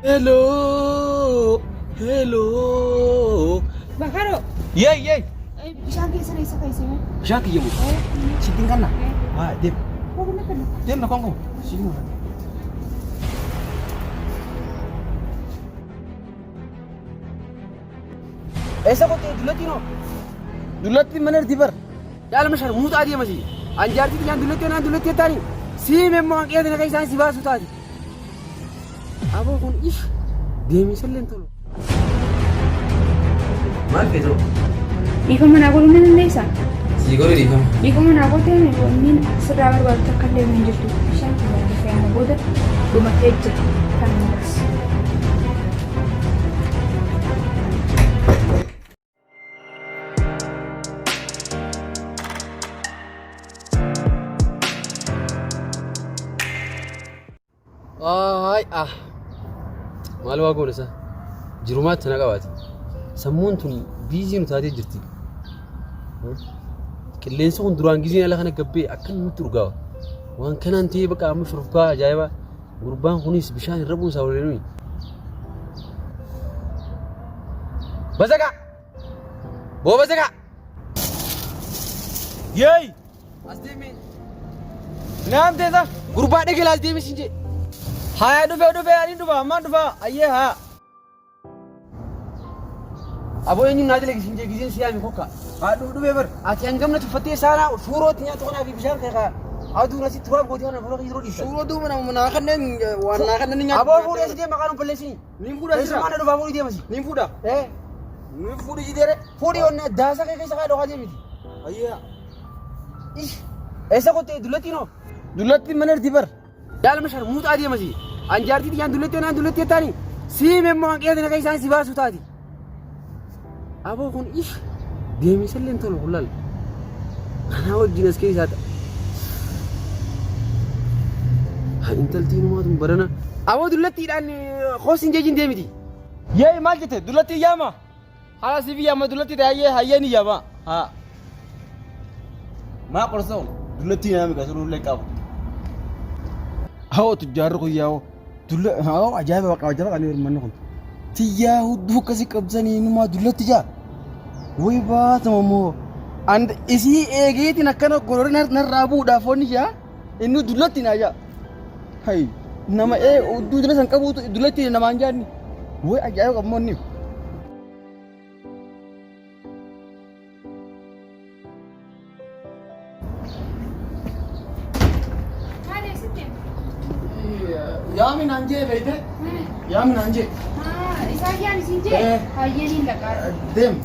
Hello, hello. Bakaro, Yey, yey. Bishaan keessan eessa keessee? Bishaan kiyya moo? Sittiin kanna. Haa, deem. Deem na konko. Sittiin kanna. Eessa kottee dullatti noo? Dullatti mana irti bar. Yaalma shan muuxaa deema si. Anjaartii tiyyaan dullatti naan dullatti taani. Sii memmoo hanqina tana keessaan si baasu taati. Aboo kun ish deemisallee hin tolu. Maal feetoo? Dhiifama naa godhuu ni dandeessaa? Sii godhu dhiifama. Dhiifama naa gootee wanni sirraa barbaadu takka illee hin jirtu. Bishaan kiyyaa dhufee amma booda dhumatee jira. Kan bas. Ay ah. Maal waa goone isa? Jirumaatti na qabaati. Sammuun tun biizii nu taatee jirti. Qilleensi kun duraan gizeen ala kana gabbee akka nutti urgaawa. Waan kanaan ta'ee bakka amma shurufkaa ajaa'ibaa. Gurbaan kunis bishaan irra buusaa oole nuyi. Bazagaa! Boo bazagaa! Yeey! As deemi. Naam teessa. Gurbaa dhegela as deemi siin jee. Haya dhufee dhufee ani dhufa ammaan dhufa ayyee haa. Aboo eenyuun naa dalagi siin jee gizeen si yaami kokka. Haa dhufu dhufee bar. Ati hangamna tuffattee saanaa suurootti nyaatu kanaa fi bishaan kee kaa aduun asitti turaaf gootee kana fuula kee yeroo dhiiftan. Suuroo duuba nama naa kanneen waan naa kanneen nyaatu. Aboo fuudhee si deema qaanuun balleessini. Niin fuudha sirra. Eessumaan na dhufaa fuudhii deema si. Niin fuudha. Eh Niin fuudhi jideere. Fuudhii onnee daasa kee keessa kaa dhokaa deemiti. Ayyee. Ish eessa kottee dullattiin hoo? Dullatti mana irti bar. Yaalma shan muuxaa deema si. Anjaartii tiyyaan dullattii naan dullattii taani. Sii memmoo hanqina tana keessaan si baasu taati. Aboo kun ish deemisallee hin tolu kun laal. Kanaa wajjin as keessaa ta'a. Ha intaltii numaa tun barana. Aboo dullattiidhaan koos hin jeejiin deemiti. Yeey maal jette dullatti yaama. Hala siif yaama dullatti ta'e hayyee hayyee ni yaama. Haa. Maa qorsa kun dullatti yaami kan sunullee qabu. Hawoo tujjaarri kun yaa'oo dulla hawoo ajaa'iba bakka ajaa'iba kan manni kun. Tiyyaa hudduu akkasii qabsanii inumaa dullatti jaa. Way baatama moo. And isii eegeetiin akkana gorori narraa bu'uudhaaf wanni jaa inni dullatti naa jaa. Hay nama ee hudduu jala san qabuutu dullatti namaan jaanni. Way ajaa'iba qabu inni. Maal eessatti? Yaami naan jee beeyte. Yaami naan jee. Isaan yaan isin jee? Hayyee niin dhaqaa. Deem.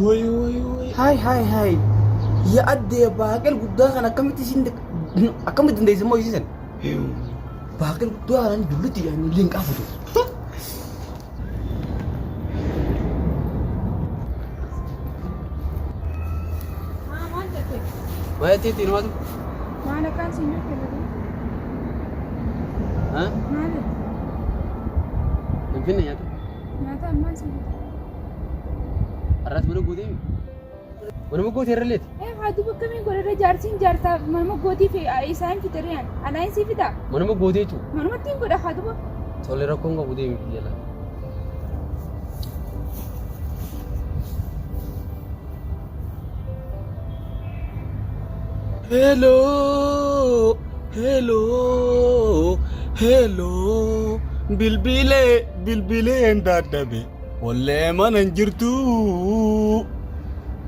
Woy woy woy. Hay hay hay. Yaa addee baaqel guddaa kan akkamitti isin akkamitti dandeesse immoo isiisan. Baaqel guddaa kanaan dullutti yaa'anii illee hin qaafatu. Maal jette? Maal jetteetti hinumaatu? Maal akkaan siin jette? Ha? Maal jette? Hin finne nyaata. Nyaata ammaan siin jette. Har'as mana guutee mi? Manuma gootee irra leeti. Eh, haa duuba akkamiin godhadha jaarsiin jaartaa manuma gootii fi isaan fixiree an anaan sii fixa. Manuma gootee jechuudha. Manumatti hin godha haa duuba. Tole rakkoon qabu deemi biyya laa. Hello, hello, hello. Bilbilee, bilbilee hin dadhabe. Wallee mana hin jirtu.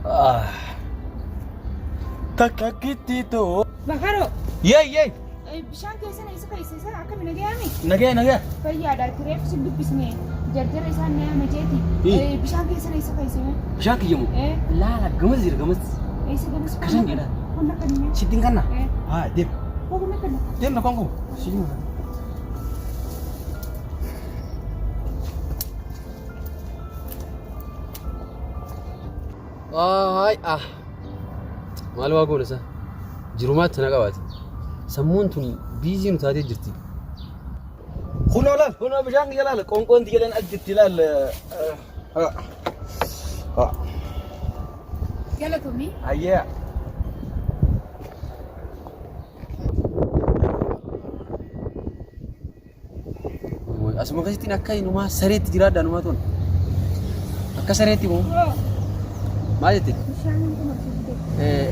Ah. Takkitti too. Bakaroo. Yee yee. Bishaan keessan eessa keessa isa akkami nagayaami? Nagaya nagaya. Fayyaadha tireef sin dubbisne jarjara isaan na yaame jeeti. Bishaan keessan eessa keessa? Bishaan kiyya moo? Laala gamas jira gamas. Eessa gamas? Kasan jedha. Qonna kan Sittiin kanna. Eh. Haa deem. Qonna kan. Deem na konko. Sittiin kanna. Ay ah. Maal waa goone isa? Jirumaatti na qabaati. Sammuun tun biizii nu taatee jirti. Kunoo laal kunoo bishaan kiyya laal qoonqoon tiyya leen as jirti laal. Galatoomii. Ayyee. Asuma keessatti akka inumaa sareetti jiraadha numaa tun. Akka sareetti moo? Maal jette? Bishaan kun asii fide.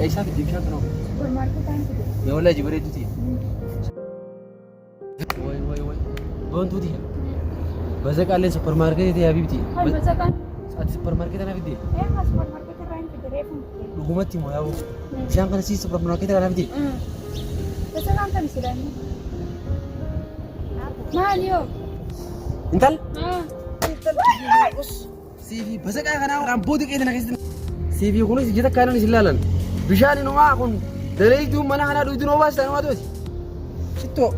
Eessaa fidde bishaan kanoo? Supermaarkeetaan fide. Yaa wallaahi jibareedduti. Way way way. Boontuuti. Bazaqaalleen supermaarkeetii ta'e habiibti. Hal bazaqaan. Ati supermaarkeetii kana fidde? Ee ma supermaarkeetii irraa hin fide reefu hin fide. Dhugumatti moo yaa'u? Bishaan kana sii supermaarkeetii kana fidde? Bazaqaan kan silaa inni. Maal yoo? Intal? Siifi basaqaa kanaa waan booda qeeta na keessatti. Siifi kunis ija takka kanan isin laalan. Bishaan inumaa kun daleeyduun mana kanaa dhuyduun obaastaa inumaa tooti. Shittoo.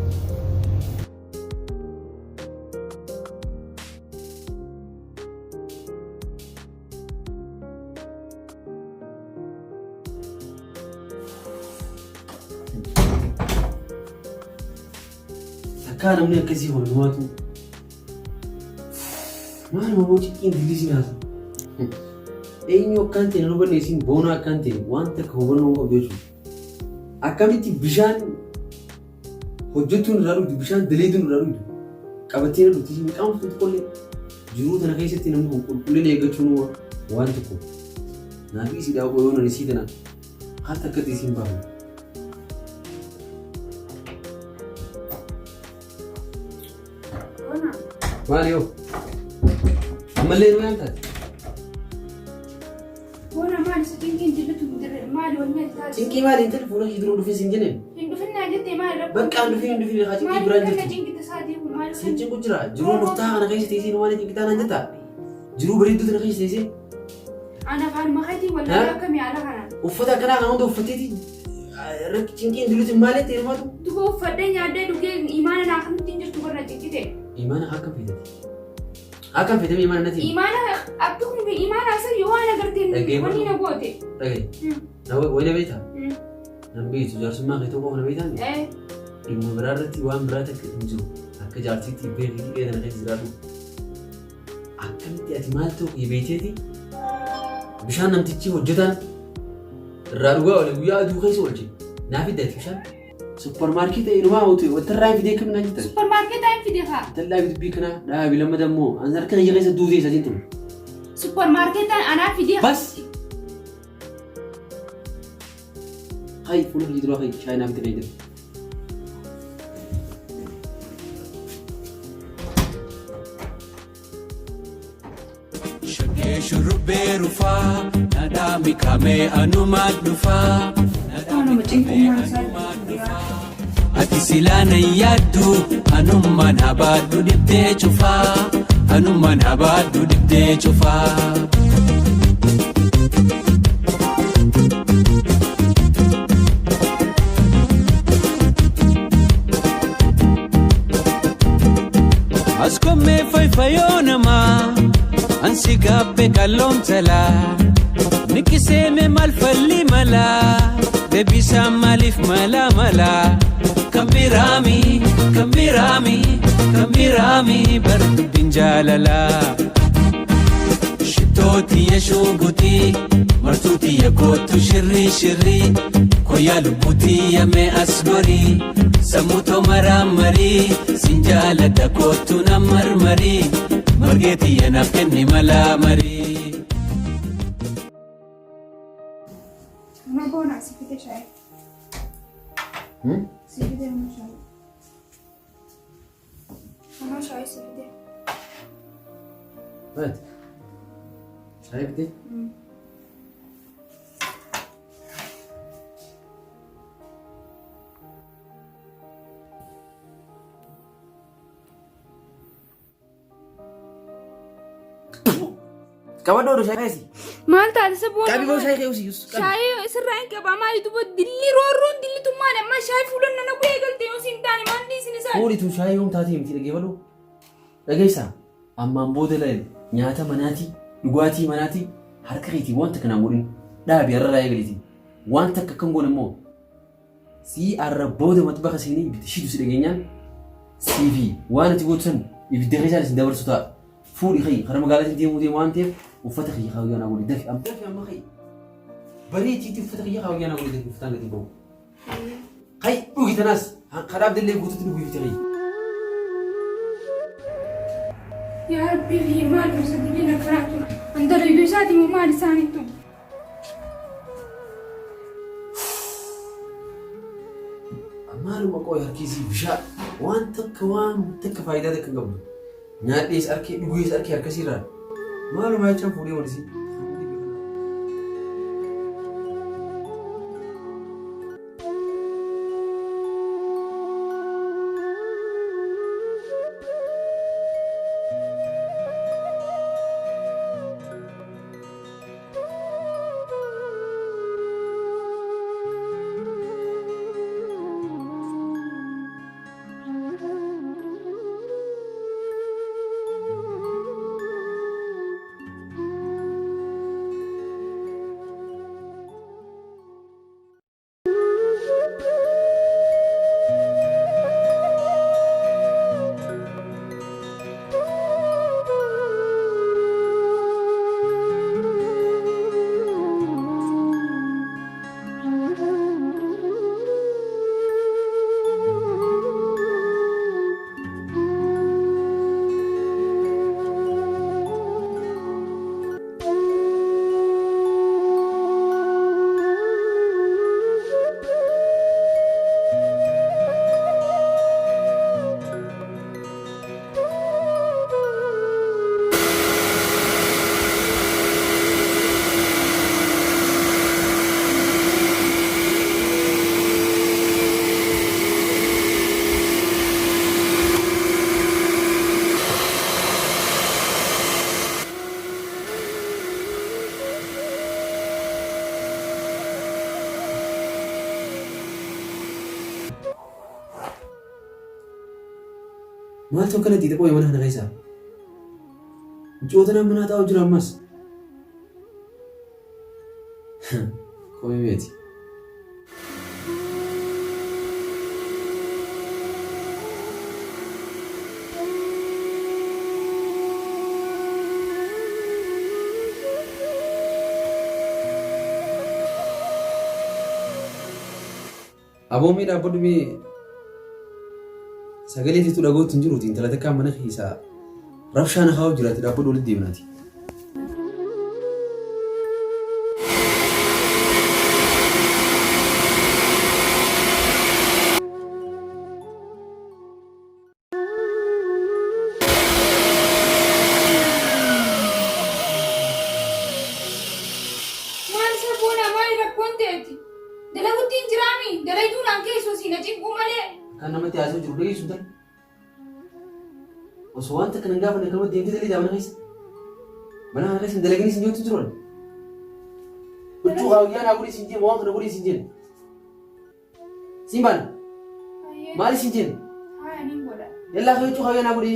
Takkaa namni akkasii kun inumaatu. Maaluma moo cinqiin dilli siin haasa. Eenyu akkaan ta'e nan hubanne isiin boonaa akkaan ta'e waan takka hubannoo qabdu jechuudha. Akkamitti bishaan hojjettuun irraa dhugdu bishaan daleeduun irraa dhugdu qabattee na dhugdi isiin qaama tokkollee jiruu tana keessatti namni kun qulqullina eeggachuun waan tokko. Naaf isiidhaa qoyoon ani isii tana haa takkatti isiin baafne. Maali yoo? Ammallee nu yaamtaati? Boona maali isa cinqiin jillutu maali wanni ati taasisu? Cinqii maali intalli fuula kee dura dhufee siin jenneen? Hin dhufin naa jettee maali rakkoo? Bakka hin dhufin hin dhufin haa cinqii Maali biraan kana jirtu. cinqita isaatii kun maali Siin cinqu jira. Jiruu murtaa kana keessa teessee maali cinqitaa naan jettaa? Jiruu bareedduu tana keessa teessee Ana afaan makatii wallaahi akkamii haala kanaan. uffata akkanaa kana hunda uffatteeti rakki cinqiin duluti maali ta'e hirmaatu? Duba uffadhee nyaadhee dhugee imaana naa kamitti hin jirtu warra cinqite. Imaana akkam feetati? Akkam feetame imaana natti himi. Imaana akki kun imaana asa yoo waan agartee Dhaggeeffadhu. wanni na goote. Dhagaye. Na wayi na beektaa? Nan beektu jaarsummaa kee tokko na beektaa? Dhimma biraa irratti waan biraa takka hin jiru. Akka jaarsiitti beekii qe'ee tana keessa jiraadhu. Akkamitti ati maal ta'u kee beekteeti bishaan namtichi hojjetaan irraa dhugaa oole guyyaa aduu keessa oolche. Naa fidde ati bishaan. Supparmaarkeeta inumaa utuu waltarraa hin fidee kam naan jettan. Supparmaarkeetaa hin fide kaa. Dallaa dubbii kanaa dhaabi lamma dammoo an harka kiyya keessa duutee isatiin tun. Supparmaarkeetaan anaa fidee. Bas! Kai fuula kiyya duraa kai shaayii naa fide kai jira. Shaggee shurrubbee rufaa, dhadhaa mikamee anumaan dhufaa. Waanuma cinqummaan isaa jira. Ati silaa nan yaaddu, anummaan habaadhu dhibdee cufaa. Anummaan habaadhu dhibdee cufaa. As kommee fayyoo namaa, ansi gaabbee qalloon talaa. Nikiseeme maal falli malaa, deebisaan maaliif mala malaa. Kan biraami, kan biraami, kan biraami bara dubbiin jaalalaa. Shittootii shugutii, martuutii kootu shirrii shirrii, koyaa lubbuutii yamee as gorii, sammuu toomaraa marii, sin jaaladha kootu na marmarii, margeetii yanaaf kenni malaa marii. Nama boona si fide shaayii. Si fide nama shaayii. Nama shaayii si fide. Maali? Shaayii fidee? Qabadhu oduu shaayii keessi. Maal taate isa boona? Qabi boo shaayii keessi yus. Shaayii sirraa hin qabaa maali duba dilli roorroon dillitummaan amma shaayii fuulan nana guyyaa galte yoo siin taane maal dhiisin isaa? Fuudhi tun shaayii yoom taatee miti dhaggeeffadhu. Dhageessaa ammaan booda laal nyaata manaatii dhugaatii manaatii harka keetii wanta kanaan godhin dhaabi har'a eegaleeti. Waan takka kan goone immoo sii arra booda maxbaxa seenee ibidda shiitu si dhageenyaan sii fi waan ati gootu san ibidda keessaan isin dabarsu ta'a. Fuudhi ka'i karaa magaalaatiin deemuu deemu waan ta'eef uffata kiyya kaawwiyyaa naa godhi dafi amma dafi amma ka'i. Bareechiitti uffata kiyya kaawwiyyaa naa godhi dafi uffataan gadi ba'u. Ka'i dhugi tanaas karaa abdallee guututti dhugi uffata kiyya. Yaa Rabbii kiyya maal gosa biyya akkanaa tun? An dalayduu isaati moo maal isaaniittu? Maaluma qooyi harki isii bishaan waan takka waan takka faayidaa takka hin qabdu. Nyaadhees harkee dhugees harkee harkasiirraa maaluma jechaan fuudhee wal isii. Maaltu akkana xixiqqoo qooyi mana kana keessaa? Mucoota nama manaa taa'u jira ammas. Komii meeti. Aboo mee dhaabbadhu mee sagalee teetu dhagootti hin jiruuti intala takkaa mana keessaa rabshaa na kaa'u jiraati dhaabbadhu walitti deemnaati. Maal saboona maal rakkoon ta'eeti? Dalagutti hin jiraami. Dalaguun aan keessoo si na cinquu malee. Kan namatti haasa'u jiru dhageessu intala. Osoo waan takka nan gaafanne akkanuma deemtee dalii mana keessa. Mana kana keessa hin dalagini sin jirtu jiru. Huccuu kaawwiyyaa naa godhi sin jeen waan kana godhi sin jeen. Siin baana. Maali sin jeen? Haa niin godha. Yallaa kee huccuu kaawwiyyaa naa godhi.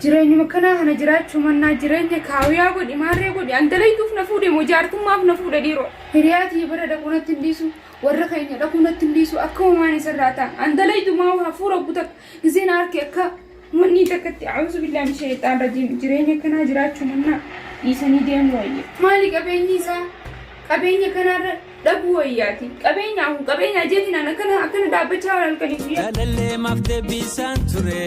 Jireenyuma kanaa kana jiraachuu mannaa jireenya kaawiyaa godhi maarree godhi an dalaytuuf na fuudhe moo jaartummaaf na fuudhe dhiiroo. Hiriyaa tiyya bira dhaquu natti hin dhiisu warra keenya dhaquu natti hin dhiisu akka homaan isarraa ta'a an dalaytu maa hafuura buta giseen harki akka wanni takkatti a'uuzu billaahi min shayxaan rajiim jireenya kanaa jiraachuu mannaa dhiisanii deemu wayya. Maali qabeenyi isaa qabeenya kanaarra dhabuu wayyaati. Qabeenya kun qabeenya ajeetiin an akkana akkana dhaabbachaa oola halkanii guyyaa. Jaalallee maaf deebisaan ture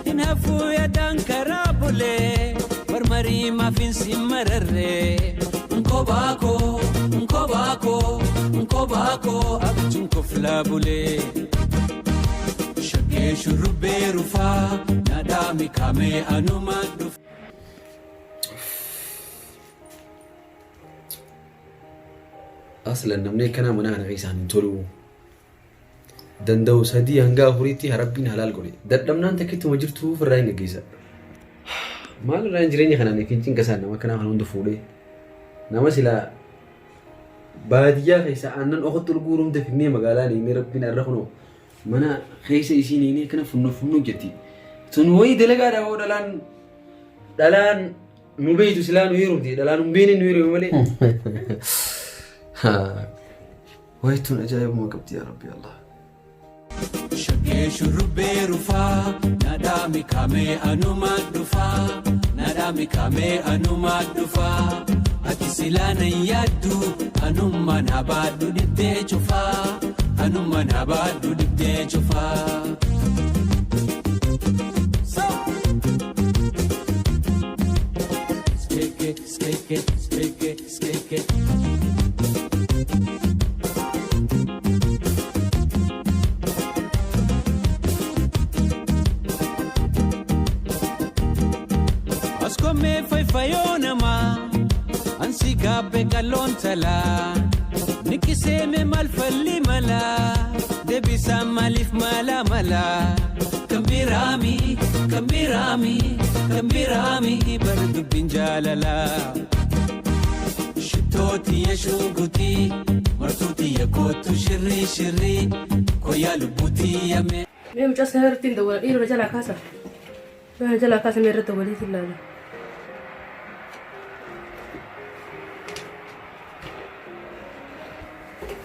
hin hafuu yaadaan karaa bulee marmarii maaf hin si mararre nkobaa koo nkobaa koo nkobaa koo abjuun koflaa bulee. Shaggee shurrubbee rufaa naadhaa mikaamee anumaan dhufa. Aslan namni akkanaa mana kana keessaan hin tolu. Danda'u sadii hanga afuriitti harabbiin halaal godhe. Dadhabnaan takkittuma jirtu ofirraa hin gaggeessa. Maal irraa hin jireenya kanaan yookiin cinqasaan nama akkanaa kana hunda fuudhee. Nama silaa baadiyyaa keessa aannan okotti ol guuruun dafinnee magaalaa neynee rabbiin arra kunoo mana keessa isii neynee akkana funnu funnu jetti. Tun wayii dalagaadha hoo dhalaan dhalaan Nu beeytu silaa nu heerumte dhalaa nu hin beekne nu heerume malee. Wayituun ajaa'ibuma qabdi yaa Rabbi Allah. Shaggee shurrubbee rufaa nadhaami kaamee anuma dhufaa nadhaami kaamee anuma dhufaa ati silaa nan yaaddu anummaan habaadhu dhibdee cufaa anummaan habaadhu dhibdee cufaa. Skeke skeke skeke skeke. Askomee fayyoo namaa ansi gaabbee qalloon talaa nikiseeme maal falli malaa deebisaan maaliif mala malaa kan biraami kan biraami kan biraami bara dubbiin jaalalaa. Shittooti shungutii martuuti kootu shirrii shirrii koyaa lubbuutii yamee. Mee mucaa sana irratti hin dawwala dhiirota jalaa kaasa. Mee jalaa kaasa mee irratti dawwalii ilaala.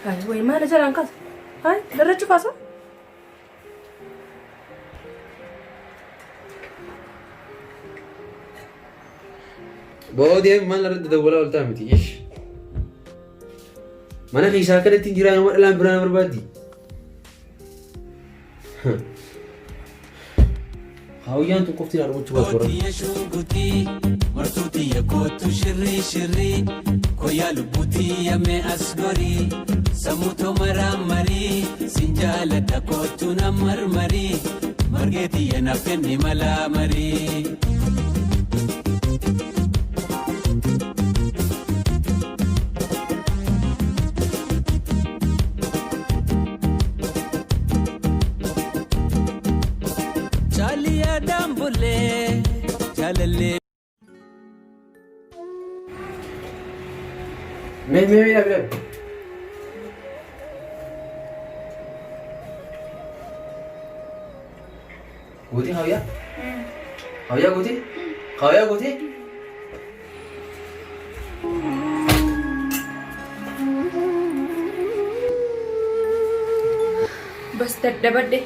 Hayi wayi maala jalaan kaasa. Hayi darrachu kaasa. Bo'oo deemi maal irratti dawwalaa ooltaa miti ish. Mana keessaa akkanatti hin jiraa nama dhalaan biraa na barbaaddi. Hawwiyyaan tun qofti na dhumachuu baattu warra. Kootiya shungutii martuutiya kootu shirrii shirrii koyaa lubbuutii yamee as gorii sammuu tomaraa marii sin jaaladha kootu na marmarii margeetiyya naaf kenni malaa marii. Chaaliyaa daambulee jaalallee. Mee mee mee dhabi dhabi. Guutii hawwiyaa? Hawwiyaa guutii? Hawwiyaa guutii? Bas dadhabadhe.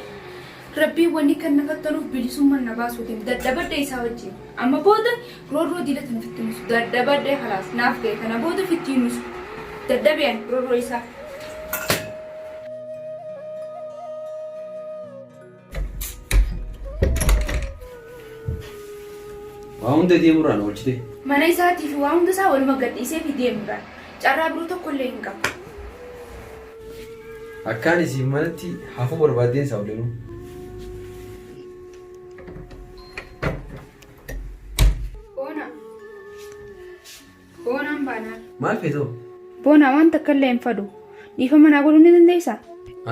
Rabbiin wanni kan na fattanuuf bilisummaan na baasuutiin dadhabadhe isaa wajjin. Amma booda roorroo dilata na fittinusu. Dadhabadhe halaas naaf ga'e kana booda fittinusu. Dadhabe ani roorroo isaa. Waa hunda deemurraan oolchite. Mana isaatii fi waa hunda isaa waluma gadhiisee fi deemurraan. Carraa biroo tokko illee hin qabu. Akkaan isiin manatti hafuu barbaaddeen isaa oolenu. Boona. Boonaan baanaan. Maal feetoo? Boonaa waan takka illee hin fadu. Dhiifama naa godhuu ni dandeessaa?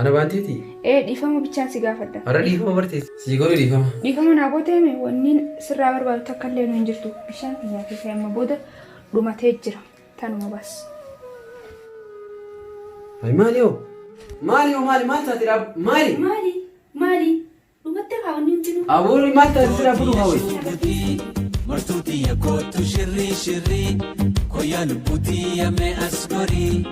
Ana baanteeti? Ee dhiifama bichaan si gaafadha. Har'a dhiifama bartee sii godhu dhiifama. Dhiifama naa gootee mee wanni sirraa barbaadu takka illee nu hin jirtu. Bishaan kiyyaa fi amma booda dhumatee jira. Tanuma bas. Ay maali hoo? Maali hoo maali maal taate dhaab maali? Maali? Maali? Dhumattee kaa wanni hundinuu. Aboori maal taate sirraa fudhu hawwe. Martuutiya kootu shirrii shirrii koyaa lubbuutii yamee as gorii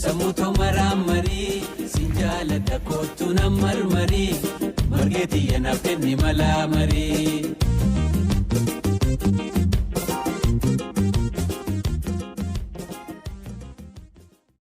sammuu tomaraa marii sin jaaladha kootu na marmarii margeetiyya naaf kenni malaa marii.